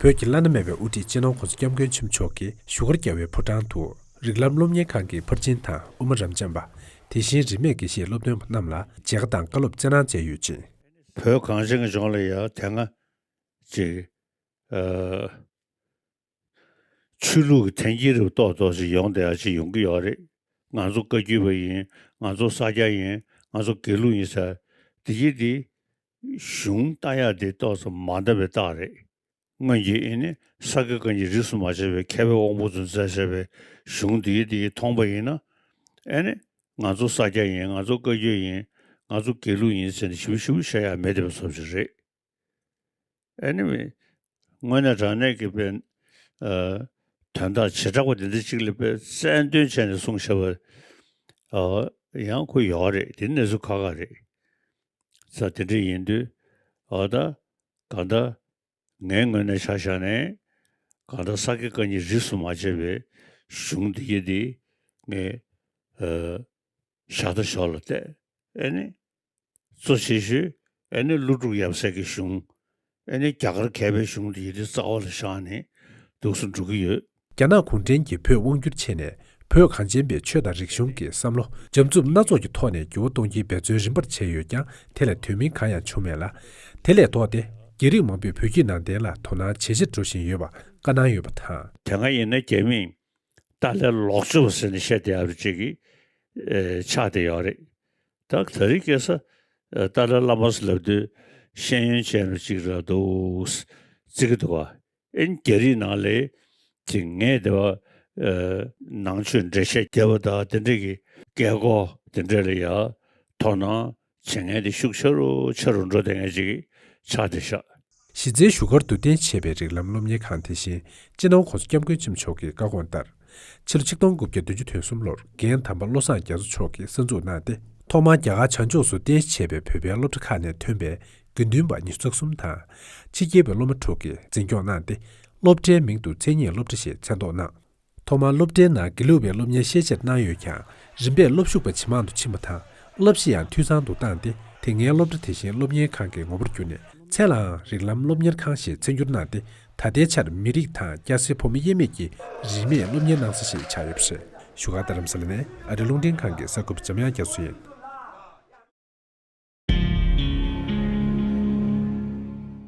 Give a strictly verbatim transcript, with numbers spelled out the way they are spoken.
བོད་ཀྱི་བླ་ན་མེད་པའི་དབུ་ཁྲིད་སྤྱི་ནོར་༸གོང་ས་༸སྐྱབས་མགོན་ཆེན་པོ་མཆོག་གིས་བཞུགས་སྒར་རྒྱལ་བའི་ཕོ་བྲང་དུ་རིགས་ལམ་སློབ་གཉེར་ཁང་གི་ཕར་ཕྱིན་དང་དབུ་མ་རབ་འབྱམས་པ། དེ་བཞིན་རིས་མེད་དགེ་བཤེས་སློབ་སྟོན་པ་རྣམས་ལ་མཇལ་ཁ་དང་བཀའ་སློབ་སྩལ་གནང་མཛད་ཡོད་ཅིང་། བོད་གངས་ཅན་གྱི་ལྗོངས་ལ་ཡང་དེ་སྔ་ཅིག་ཨ། ཆོས་ལུགས་ཀྱི་འཐེན་འཁྱེར་རེ་ཏོག་ཏོག་ཅིག་ཡོང་བསྡད་ཡ་ཅིག་ཡོང་གི་ཡོད་རེད། ང་ཚོ་བཀའ་བརྒྱུད་པ་ཡིན། ང་ཚོ་ས་སྐྱ་ཡིན། ང་ཚོ་དགེ་ལུགས་ཡིན་ཟེར། དེ་གྱིས་དེ་གཞུང་ལྟ་ཡ་དེ་ཏོག་ཙམ་མ་འདྲ་བའི་རྟགས་རེད། སྔོན་གྱི་ཨེ་ནི་ས་དགེ་བཀའ་རྙིང་རིས་སུ་མ་ཆད་པའི་མཁས་པའི་དབང་པོ་ཚོས་མཛད་བྱས་པའི་གཞུང་དེ་གྱིས་དེ་མཐོང་པ་ཡིན་ན། ཨེ་ནི་ང་ཚོ་ས་སྐྱ་ཡིན། ང་ཚོ་བཀའ་བརྒྱུད་ཡིན། ང་ཚོ་དགེ་ལུགས་ཡིན་ཟེར་ནས་ཞིབ་ཞིབ་བཤད་ཡ་མེད་པའི་བཟོ་ཅིག་རེད། ཨ་ནི་དངོས་གནས་དྲང་གནས་ཀྱི་དཔེ། ཨ། དོན་དག་བྱེ་བྲག་པ་དེ་འདྲ་གཅིག་ལ་དཔེ་གསལ་སྟོན་བྱས་ནས་གསུངས་བཞག་པ། ཨ། ཡང་ཁོ་ཡོད་རེད། དེ་གནས་ཚུལ་ཁག་ཁག་རེད། ས་དེ་འདྲ་ཡིན་དུས། ཨ། ད་གང་ལྟར་ངའི་ངོས་ནས་ཆ་བཞག་ནས། གང་ལྟར་ས་དགེ་བཀའ་རྙིང་རིས་སུ་མ་ཆད་པའི་གཞུང་འདི་གྱད་འདི་ངས། ཨ། ཤ་སྟག་ཞོར་ལ་བལྟས། ཨེ་ནི། གཙོ་ཆེ་ཤོས་ཨེ་ནི་ཀླུ་སྒྲུབ་ཡབ་སྲས་ཀྱི་གཞུང་། ཨེ་ནི་རྒྱ་གར་མཁས་པའི་གཞུང་དེ་ཡི་རྩ་བ་ལ་བཞག་ནས་འདུག་སེ་འགྲོ་གི་ཡོད། རྒྱ་ནག་གུང་ཁྲན་གྱིས་བོད་དབང་བསྒྱུར་བྱས་ནས་བོད་གངས་ཅན་པའི་ཆོས་དང་རིག་གཞུང་གི་བསམ་བློ་འཇམ་རྩུབ་སྣ་ཚོགས་ཀྱི་ཐོག་ནས་འགྱུར་བ་གཏོང་རྒྱུའི་འབད་བརྩོན་རིམ་པར་བྱས་ཡོད་ཀྱང་། དེ་ལས་དོན་སྨིན་གང་ཡང་བྱུང་མེད་ལ། དེ་ལས་ལྡོག་སྟེ་རྒྱ་རིགས་མང་པོས་བོད་བརྒྱུད་ནང་བསྟན་ལ་དོ་སྣང་ཇེ་ཆེར་འགྲོ་བཞིན་ཡོད་པ་བཀའ་གནང་ཡོད་པ་དང་། དེ་སྔ་ཡིན་ན་རྒྱ་མིས་ཏཱ་ལའི་ལོག་སྤྱོད་པ་ཟེར་ནས་བཤད་བསྡད་ཡ་རུ་ཅིག་གི་ཨེ་ཆགས་བསྡད་ཡོད་རེད། ད་ད་རེས་ཁ་སང་ཨ་ཏཱ་ལའི་བླ་མ་ཟེར་ལབ་དུས་ཤེས་ཡོན་ཅན་རུ་ཅིག་ར་འདུག་བརྩི་གི་འདུག་ག་ཨེ་རྒྱ་རིགས་ནང་ལ་ཅིག་ངས་དེ་བ་ཨ་ནང་ཆོས་འགྲེལ་བཤད་རྒྱབ་པ་དང་དེ་འདྲ་གི་སྐད་གོ་དེ་འདྲ་ལ་ཡ་དོ་སྣང་བྱེད་མཁན་དེ་ཤུགས་ཆེ་རུ་ཆེ་རུ་འགྲོ་བསྡད་མཁན་ཅིག་ཆགས་བསྡད་ཤག་གཞི་རྩའི་བཞུགས་སྒར་དུ་རྟེན་གཞི་བྱས་པའི་རིགས་ལམ་སློབ་གཉེར་ཁང་དེ་བཞིན་སྤྱི་ནོར་༸གོང་ས་༸སྐྱབས་མགོན་ཆེན་པོ་མཆོག་གི་བཀའ་དགོངས་ལྟར། ཕྱི་ལོ་ཆིག་སྟོང་དགུ་བརྒྱ་བདུན་ཅུ་དོན་གསུམ་ལོར་རྒན་དམ་པ་བློ་བཟང་རྒྱ་མཚོ་མཆོག་གིས་གསར་འཛུགས་གནང་སྟེ། ཐོག་མར་རྒྱ་གར་བྱང་ཕྱོགས་སུ་རྟེན་གཞི་བྱས་པའི་བོད་པའི་སློབ་གྲྭ་ཁག་ནས་ཐོན་པའི་དགེ་འདུན་པ་ཉི་ཤུ་རྩ་གསུམ་དང་། ཕྱི་རྒྱལ་བའི་སློབ་མ་དྲུག་གིས་འཛིན་སྐྱོང་གནང་སྟེ། སློབ་གྲྭའི་མིང་དུ་མཚན་ཉིད་སློབ་གྲྭ་ཞེས་མཚན་འདོགས་གནང་། ཐོག་མར་སློབ་གྲྭའི་ནང་དགེ་ལུགས་པའི་སློབ་གཉེར་ཤས་ཆེར་གནང་ཡོད་ཀྱང་། རིམ་པས་སློབ་ཞུགས་པ་ཇེ་མང་དུ་ཕྱིན་པ་དང་། བསླབ་གཞི་ཡང་འཐུས་ཚང་དུ་བཏང་སྟེ། དེ་སྔའི་སློབ་གྲྭ་དེ་བཞིན་སློབ་གཉེར་ཁང་གི་ངོ་བོར་གྱུར་ནས། མཚན་ལའང་རིགས་ལམ་སློབ་གཉེར་ཁང་ཞེས་མཚན་བསྒྱུར་གནང་སྟེ། ད་ལྟའི་ཆར་མི་རིགས་དང་སྐྱ་སེར་ཕོ་མོ་དབྱེར་མེད་ཀྱི་རིས་མེད་སློབ་གཉེར་གནང་ས་ཞིག་ཆགས་ཡོད་པ་རེད། བཞུགས་སྒར་རྡ་རམ་ས་ལ་ནས་ཨ་རི་རླུང་འཕྲིན་ཁང་གི་གསར་འགོད་པ་འཇམ་དབྱངས་རྒྱ་མཚོ་ཡིན།